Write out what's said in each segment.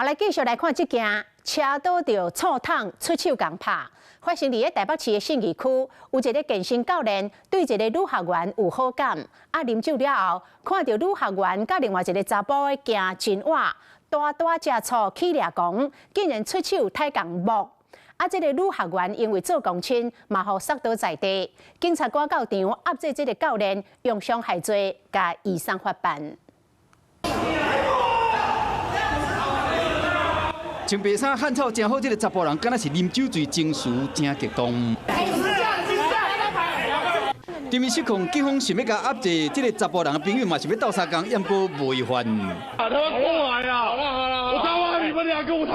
好，來繼續來看這件車倒著醋桶出手共拍，發生佇咧台北市的信義區，有一个健身教練對一个女學員有好感，啊，啉酒了後，看著女學員佮另外一个查埔的行真倚，大大食醋起掠狂，竟然出手刣共摸。啊，這个女學員因為做公親，嘛予捒倒在地。警察趕到場，押制這个教練用傷害罪共移送法辦。穿白衫漢草誠好，這个查埔人敢若是啉酒醉，情緒誠激動。對面失控，警方想欲共壓制這个查埔人的朋友嘛，想欲鬥相共，毋過袂犯。他們過來啊！好了好了，我他媽你們兩個，我他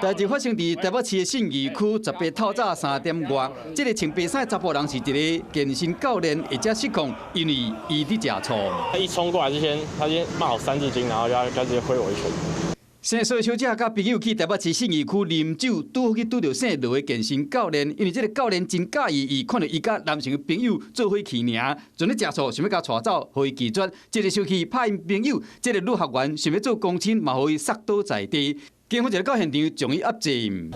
代誌發生佇台北市的信義區18透早3點外，這个穿白衫的查埔人是一个健身教練，而且失控，因為伊佇食醋。他一衝過來之前，他先罵我三字經，然後就他直接揮我一拳。姓蘇的小姐佮朋友去台北市信義區啉酒，拄好去拄著姓羅的健身教練，因為這个教練真佮意伊，看著伊佮男性的朋友做伙去爾，陣咧食醋，想欲共帶走，予伊拒絕。這个生氣拍𪜶朋友，這个女學員想欲做公親，嘛予伊捒倒在地。警方一到現場，將伊押制。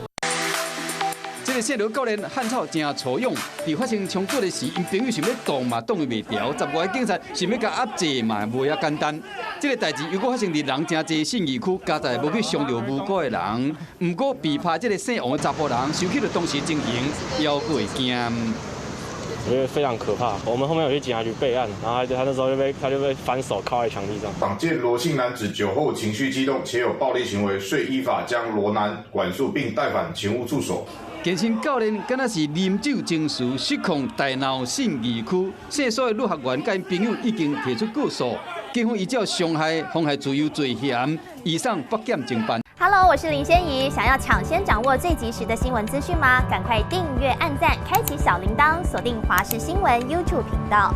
這个姓羅教練漢草誠粗勇，佇發生衝突的時，𪜶朋友想欲擋嘛擋伊袂牢，10外个警察想欲共壓制嘛袂遐簡單。這个代誌如果發生佇人誠濟信義區，佳哉無去傷著無辜的人。毋過被拍這个姓王的查埔人，想起著當時情形，猶閣會驚。我覺得非常可怕。我們後面有去警察局備案，然後他那時候就被反手銬在牆壁上。訪見羅姓男子酒後情緒激動，且有暴力行為，遂依法將羅男管束並帶返勤務處所。健身教練敢若是啉酒情緒失控，大鬧信義區，姓蘇的女學員佮𪜶朋友已經提出告訴，警方依照傷害、妨害自由罪嫌，移送北檢偵辦。 Hello，我是林仙怡，想要搶先掌握最及時的新聞資訊嗎？趕快訂閱、按讚、開啟小鈴鐺，鎖定華視新聞 YouTube 頻道。